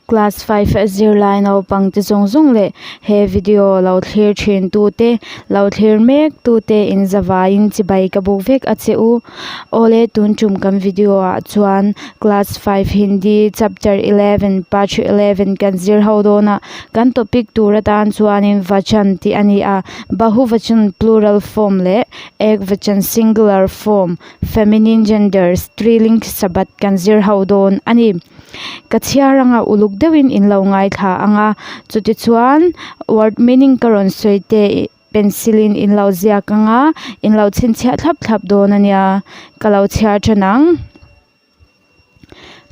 Class 5 a zirlai naupang te zawng zawng leh he video lo thlir thin tu te lo thlir mek tu te in zavaiin chibai ka buk vek a che u. Awle tun tum kan video ah chuan class 5 Hindi chapter 11 part 11 kan zir ho dawn a kan topic tur atan chuanin vachan tih a ni a bahuvachan plural form leh ekvachan singular form feminine gender striling sabat kan zir ho dawn a ni. Ka chhiar anga uluk deuhin in lo ngaithla anga chutichuan word meaning ka rawn sawi te pencil in in lo ziak anga in lo chhinchhiah thlap thlap dawn a nia ka lo chhiar then ang.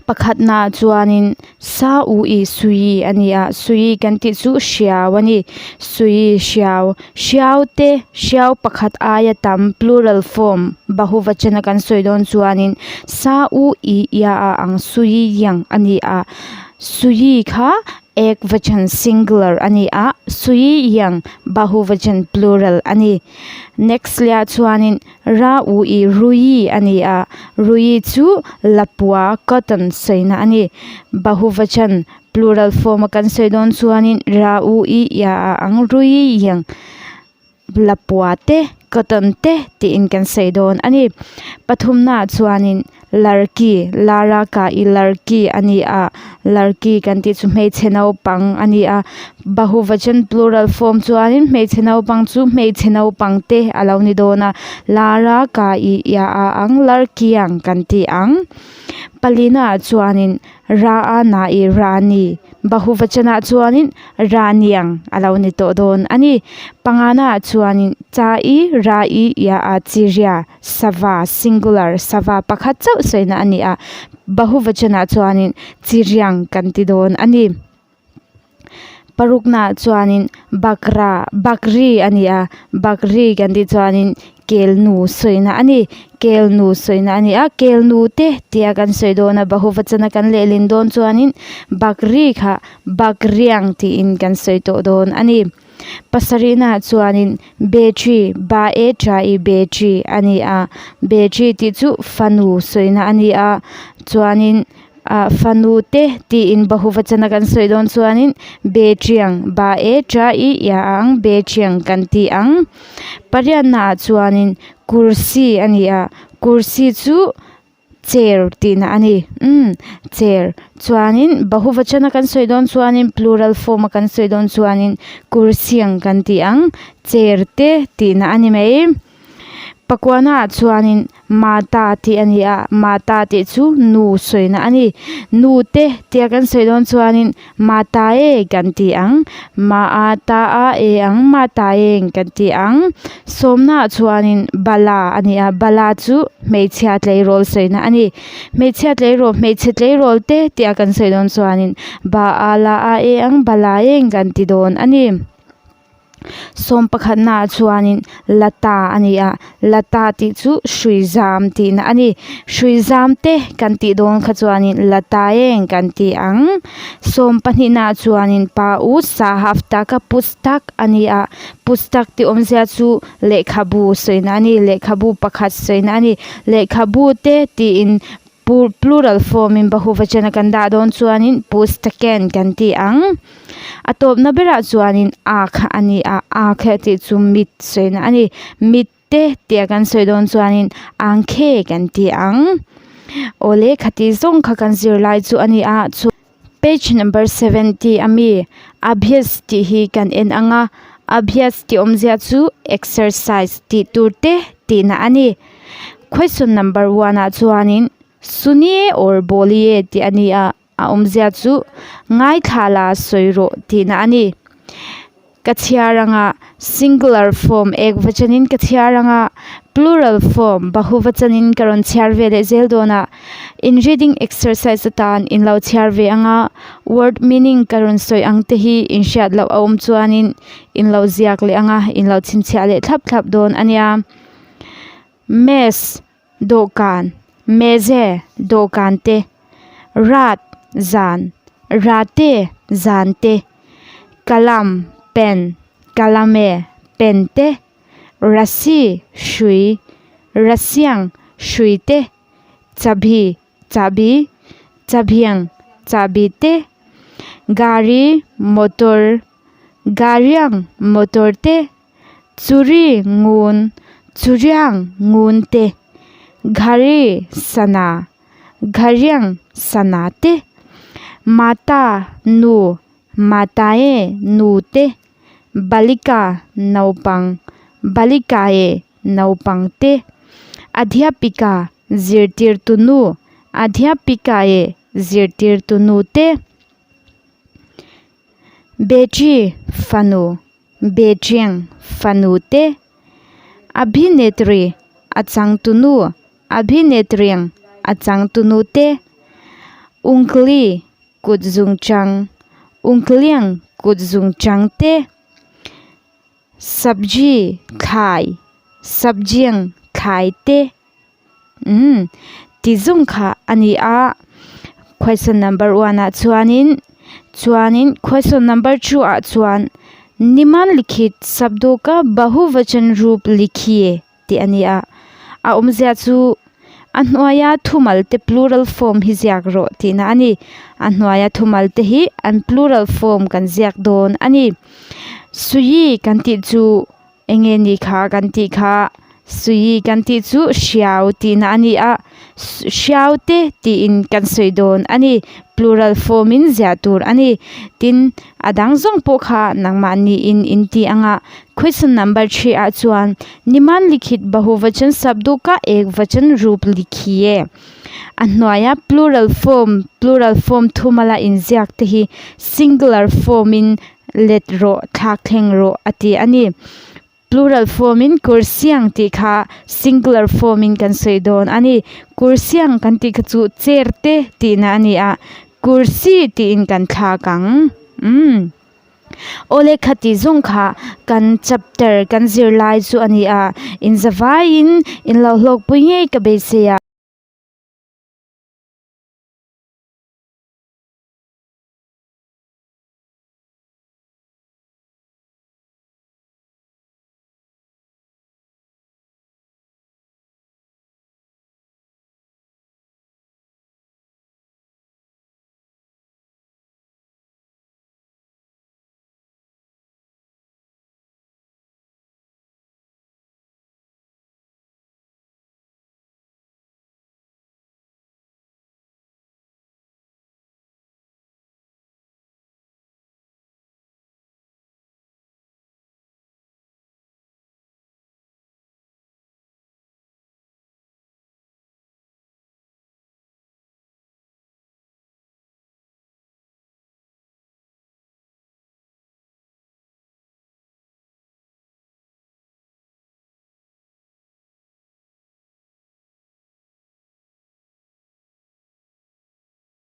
Pakhatnaah chuanin sa u ih sui a ni a sui kan tih chu hriau a ni sui hriau hriau te hriau pakhat aia tam plural form bahuvachana kan sawi dawn chuanin sa u ih ia a ang sui yang a ni a sui kha ekvachan singular a ni a sui yang bahuvachan plural a ni next leh ah chuanin ra u ih rui a ni a rui chu lapua cotton sawina a ni bahuvachan plural form a kan sawi dawn chuanin ra u ih ia a ang rui yang lapua te cotton te tiin kan sawi dawn a ni pathumnaah chuanin larki lara ka ih larki a ni a larki kan tih chu hmeichhe naupang a ni a bahuvachan plural form chuanin hmeichhe naupang chu hmeichhe naupang te a lo ni dawn a lara ka ih ia a ang larkiang kan ti ang palinaah chuanin ra a na ih rani bahuvachanah chuanin raniang a lo ni tawh dawn a ni panganaah chuanin cha i ra i ia a chiria sava singular sava pakhat chauh sawina a ni a bahuvachanah chuanin chiriang kan ti dawn a ni paruknaah chuanin bakra bakri a ni a bakri kan tih chuanin kel nu sawina a ni kel nu sawina a ni a kel nu te tia kan sawi dawn a bahuvachana kan lehlin dawn chuanin bakri kha bakriang tiin kan sawi tawh dawn a ni pasarihnaah chuanin battery ba e tha i battery a ni a battery tih chu fanu sawina a ni a chuanin ah fanu te tiin bahuvachana kan sawi dawn chuanin battery-ang ba e tha i ia ang battery-ang kan ti ang pariatnaah chuanin kursi a ni a kursi chu chair tihna a ni umm chair chuanin bahuvachana kan sawi dawn chuanin plural form a kan sawi dawn chuanin kursi-ang kan ti ang chair te tihna a ni mai. Pakuanaah chuanin mata tih a ni a mata tih chu nu sawina a ni nu te tia kan sawi dawn chuanin mata e kan ti ang ma a ta a e ang mata eng kan ti ang sawmnaah chuanin bala a ni a bala chu hmeichhia tleirawl sawina a ni hmeichhia tleirawl hmeichhe tleirawl te tia kan sawi dawn chuanin ba a la a e ang bala eng kan ti dawn a ni. Sawm pakhatnaah chuanin lata a ni a lata tih chu hrui zam tihna a ni hrui zam te kan tih dawn kha chuanin lata eng kan ti ang sawm pahnihnaah chuanin pa u sa haftaka pustak a ni a pustak tih awmzia chu lehkhabu sawina a ni lehkhabu pakhat sawina a ni lehkhabu te tiin plural form in bahuvachana kan dah dawn chuanin pustaken kan ti ang a tawpna berah chuanin a kha a ni a a kha tih chu mit sawina a ni mit te tia kan sawi dawn chuanin angkhe kan ti ang awle khati zawng kha kan zirlai chu a ni a chu page number 70 ami abhyas tih hi kan en ang a abhyas tih awmzia chu exercise tih tur te tihna a ni. Question number 1 ah chuanin suniye or boliye tih a ni a a awmzia chu ngaithla la sawi rawh tihna a ni ka chhiar anga singular form ek vachanin ka chhiar anga plural form bahuvachanin ka rawn chhiar ve leh zel dawn a in reading exercise atan in lo chhiar ve anga word meaning ka rawn sawi ang te hi in hriat loh a awm chuanin in lo ziak leh anga in lo chhinchhiah leh thlap thlap dawn a nia. Mess dawhkan meze dawhkan te rat zan rate zan te kalam pen kalame pen te rasi hrui rasiang hrui te chahbi chahbi chahbiang chahbi te. Gari motor gariang motor te churi ngun churiang ngun te ghari sana ghariang sana te mata nu matae nu te balika naupang balikae naupang te adhyapika zirtirtu nu adhyapikae zirtirtu nu te beti fanu betiang fanu te abhinetri a changtu nu abhinetriang a changtu nu te ungli kut zungtang ungliang kut zungtang te sabji thlai sabjiang thlai te umm ti zawng kha a ni a question number one ah chuanin chuanin question number two ah chuan niman likhit shabdo ka bahuvachan rup likhiye tih a ni a a awmzia chu a hnuaia thumal te plural form hi ziak rawh tihna a ni a hnuaia thumal te hi an plural form kan ziak dawn a ni suyi kan tih chu Eng nge ni kha kan tih kha Suyi kan tih chu hriau tihna a ni a, hriau te tiin kan sawi dawn a ni, plural form in ziah tur a ni. Tin, a dang zawng pawh kha nangmah niin in ti anga question number chhi ah chuan Niman likhit bahuvachan shabdo ka ekvachan roop likhiye a hnuaia plural form plural form thumala inziak te hi singular form in let rawh thlak thleng rawh a ti a ni. Plural form in kursiang tih kha singular form in kan sawi dawn a ni. Kursiang kan tih kha chu chair te tihna a ni a, kursi tiin kan thlak ang. Umm. Awle khati zawng kha kan chapter kan zirlai chu a ni a, inzavaiin inlo hlawkpui ngei ka beisei a.